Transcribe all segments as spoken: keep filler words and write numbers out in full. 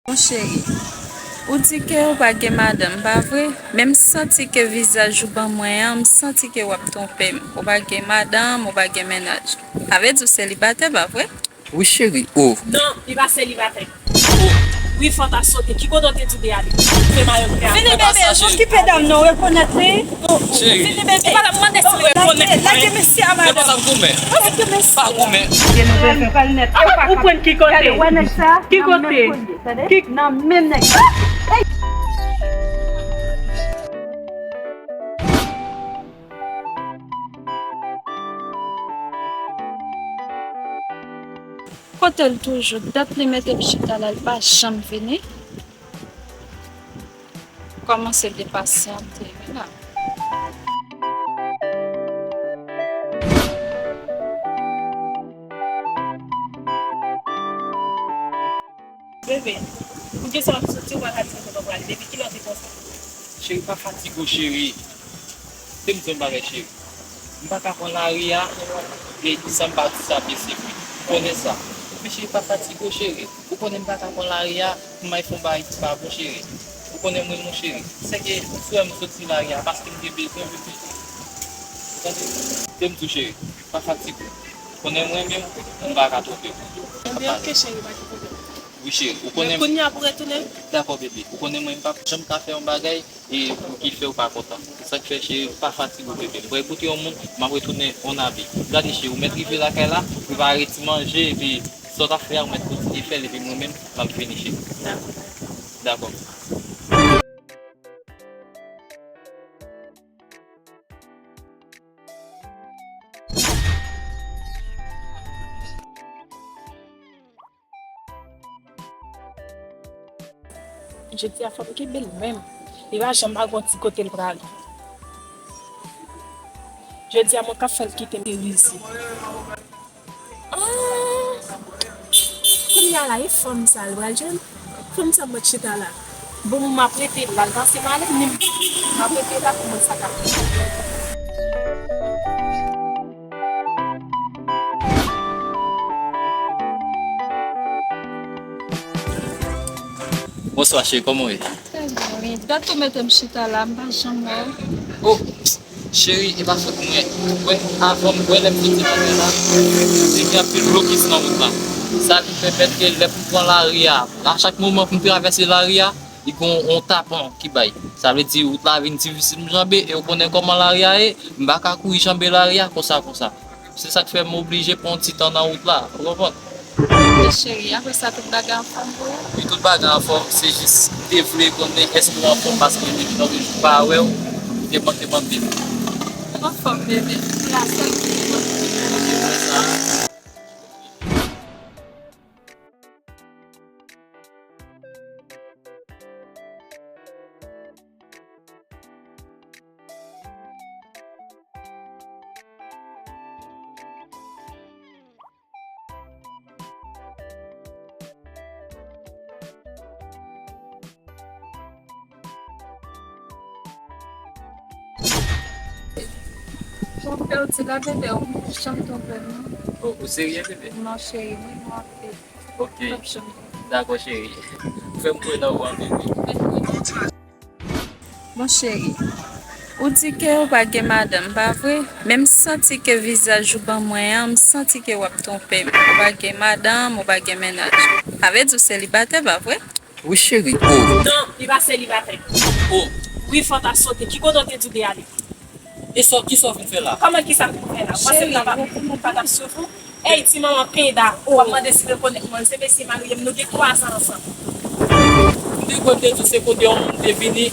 Mon cheri, ou di ke ou pa gen madanm, pa vre? Men m santi ke vizaj ou ban mwen an, m santi ke w ap twonpe m. Ou pa gen madanm, ou pa gen mennaj. Sa vle di w selibatè, pa vre? Wi, cheri. Oh. Non, li pa selibatè. Oh. Wi, fò ta sote. Ki kote w te di w te ale? Fè mayo kre. Vini, bebe, okipe dam nan, rekonèt li. Cheri. Vini, bebe. Ou pa t ap mande si w rekonèt mwen. Lage mesye a, madanm. Lage mesye. Pa goumen. Ou pran ki kote? Ki kote? Ki nan menm nèg. Kote l toujou? Dat li mete m chita la, li pa janm vini. Kòmanse depasyante wi la. Bebe, poukisa w ap soti, ou pa ka di m kote w prale? Depi kilè w te konsa? Cheri, pa fatige w, cheri. Te m di yon bagay, cheri. M pa ka pran lari a, e san m pa di sa, bese pri. Ou konnen sa. Men cheri, pa fatige w, cheri. Ou konnen m pa ka pran lari a, pou m al fè yon bagay ki pa bon, cheri. Ou konnen m renmen w, cheri. Sèke, si w wè m soti lari a, paske m te bezwen w, bebe. Ou tande? Te m di w, cheri, pa fatige w. Ou konnen m renmen w, m pa ka twonpe w. Ebyen, oke, cheri, pa gen pwoblèm. Wi, cheri, ou konnen. Men kounye a pou retounen? Dakò, bebe. Ou konnen mwen, m p ap janm ka fè yon bagay e pou ki fè w pa kontan. Se sa k fè, cheri, pa fatige w, bebe. M pral koute yon moun, m ap retounen on avi. Gade, cheri, ou mèt rive lakay la, prepare ti manje, epi sa w t ap fè a, ou mèt kontinye fè l, epi mwen menm, m ap vini, cheri. Dakò. Dakò. Jodi a fò m kenbe l menm. Li pa janm pa gon ti kote l prale. Jodi a mwen k ap fè l kite m irize. Ah! Kounye a la, e fanm sa l pral jwenn? Fanm sa mwen chita la. Bon, m ap rete la, l pase malè, ni m ap rete la pou mwen sa k ap. Bonswa, cheri, kòman w ye? Trè byen, wi. Dat ou mete m chita la, m pa janm wè w. Oh, cheri, e pa fòt mwen. Ou wè, avan m wè lè m soti nan kay la, te gen anpil blokis nan wout la. Sa vin pèmèt ke lè pou m pran lari a, a chak moman pou m travèse lari a, li gon yon tapon ki bay. Sa vle di wout la vin difisil m janbe, e ou konnen kòman lari a ye, m pa ka kouri janbe lari a konsa, konsa. Se sa k fè m oblije pran yon ti tan nan wout la, ou konprann? Ok, cheri, apre sa, tout bagay anfòm pou ou? Wi, tout bagay anfòm, se jis m te vle konnen èske w anfòm, paske depi nan jou pa wè w, m te manke mande w. M anfòm, bebe. Se la sèl ki te manke. Ok, fè sa. Twonpe w di la, bebe, ou janm twonpe m, non. Oh, ou serye, bebe? Non, cheri, mwen, mwen anpil. Ok. Dakò, cheri. Ou fè m kwè nan ou an, bebe. Mon cheri, ou di ke ou pa gen madanm, pa vre? Men m santi ke vizaj ou ban mwen an, m santi ke w ap twonpe m. Ou pa gen madanm, ou pa gen mennaj. Sa vle di w selibatè, pa vre? Wi, cheri. Oh. Non, li pa selibatè. Oh. Wi, fò ta sote. Ki kote w te di w te ale? E sa, kisa w vin fè la? Kòman kisa m vin fè la? Ou panse m t ap ap, m t ap soufri? Ey, ti manman peda, w ap mande si m rekonèt mwen. Se mesye marye m, nou gen twa zan ansanm. M te kwè m te di w se kote yon moun te vini,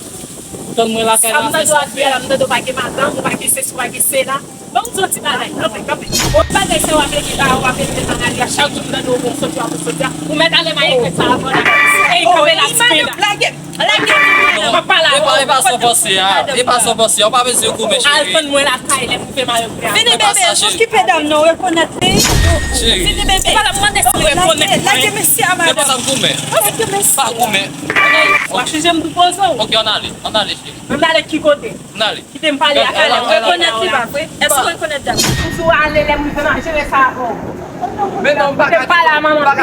tann mwen lakay la, fè sa w fè. M tande w pa gen madanm, ou pa gen sesi, ou pa gen sela. Ban m di w yon ti bagay, kanpe, kanpe. Yon bagay sa w ap rele la, w ap rele nan lari a, chak jou m tande w bon soti, w ap soti a. Ou mèt ale maye kèk sa avan la. Ey, kanpe la, ti peda. Lage m, lage m. Non, e pa, e pa sa w panse a, e pa sa w panse a, ou pa bezwen goumen, cheri. Al tann mwen lakay, lè m rive mayo kre a. Vini, bebe, okipe dam nan, w rekonèt li. Cheri. Vini, bebe. Ou pa t ap mande si w rekonèt mwen. Lage mesye a, madanm. Men pa sa m goumen. Lage mesye a. Pa goumen. W ap chanje m tou poze w. Ok, ann ale, ann ale, cheri. Ann ale ki kote? Ann ale. Kite m pale ak Alèn. Ou rekonèt li, pa vre? Èske w rekonèt dam? Toujou ale, lè m rive m a jere sa avè w. Men non, m pa ka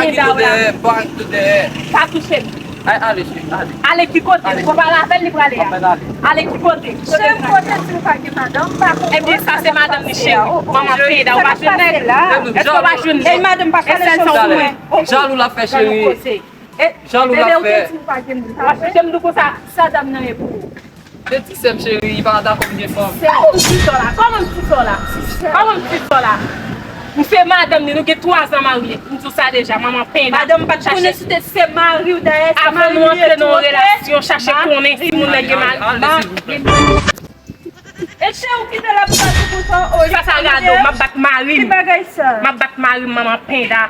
kite w dèyè, m pa ka kite w dèyè. Pa touche m. Ay, ale, cheri, ale. Ale ki kote? Li pral avè l, li prale a. Ale ki kote? Cheri, kote di ou pa gen madanm, pa konprann. Ebyen, sa se madanm li, cheri. Manman peda, ou pa jwenn nèg? Èske ou pa jwenn nèg? E madanm pa kale chans mwen. Jalou la fè, cheri. Jalou la fè. Ou te di ou pa gen moun. W ap chèche m di konsa. Sa dam nan ye pou ou. Te di sè m, cheri, li pa dakò m gen fanm. Kòman m ti sò la? Kòman m ti sò la? Kòman m ti sò la? M se madanm li, nou gen twa zan marye. M di w sa deja, manman penda. Madanm pa t konnen si te se mari w dayè, se mari w li ye tou, oke? Relasyon, chache konnen si moun nan gen mari. Ale, silvouplè. E chè ou kite la pou pati konsa, o Sa sa gade w, m ap bat mari Ki m. Bagay sa? M ap bat mari m, manman penda.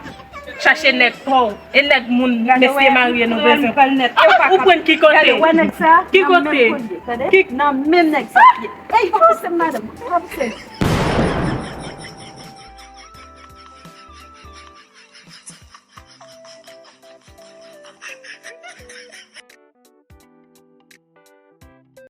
Chache nèg pa w. E nèg moun, Gade, mesye marye nou bezwen. Pral nèt. Ou pran ki kote? Gade, wè nèg sa. Ki kote? Ki nan menm nèg sa. Ey, pa pouse m, madanm. Pa pouse m.